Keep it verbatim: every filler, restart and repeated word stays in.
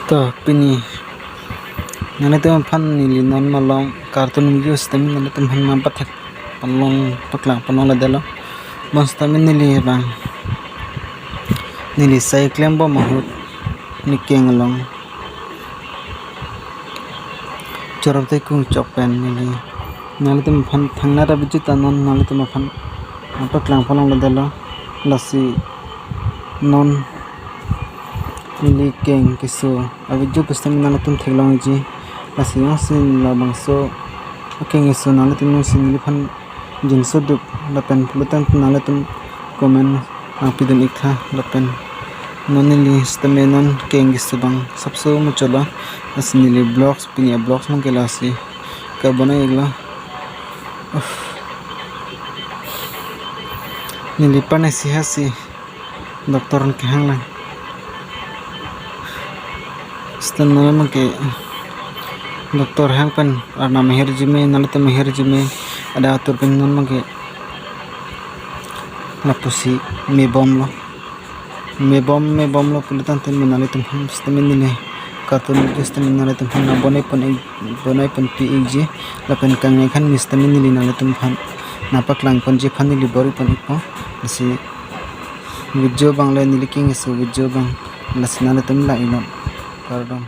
To pini nanglitum aphan neli non malom cartoon video sitame nanglitum aphan nangpathek ponlong paklang ponlongledetlo. Bonsitame neli abang neli sai klembom ahut ne keng along chorop te kung chok pen neli nanglitum aphan thangnat avideo ta non nanglitum aphan nangpaklang ponlongledetlo. Lasi non neli keng keso avideo pusitame nanglitum theklongji. Lasi jongsi labangso akeng keso nanglitum jongsi neliphan jinso duk lapen pulutan nanglitum comment nangpidun iktha lapen non neli sitame non keng keso abang sapso muchotlo. Lasi neli vlogs pini vlogs mangke lasi kabonai iklo. Uff. Neli panai si hasi doctor kehang lang. Sita non mangke doctor hang pen arnam ahirjume nanglitum ahirjume ada atur pen non mangke lapusi mebomlo. Mebom mebomlo pulotangte nanglitum aphan sitame neli cartoon video sitame nanglitum aphan nangbonaipon ik- bonaipon pi ikji. Lapen kangnai khan sitame neli nanglitum aphan nangpaklangponji aphan neli bor-ipon ikpo. Lasi video abang le neli keng keso video abang. Lasi nanglitum lang iknon. Kardom.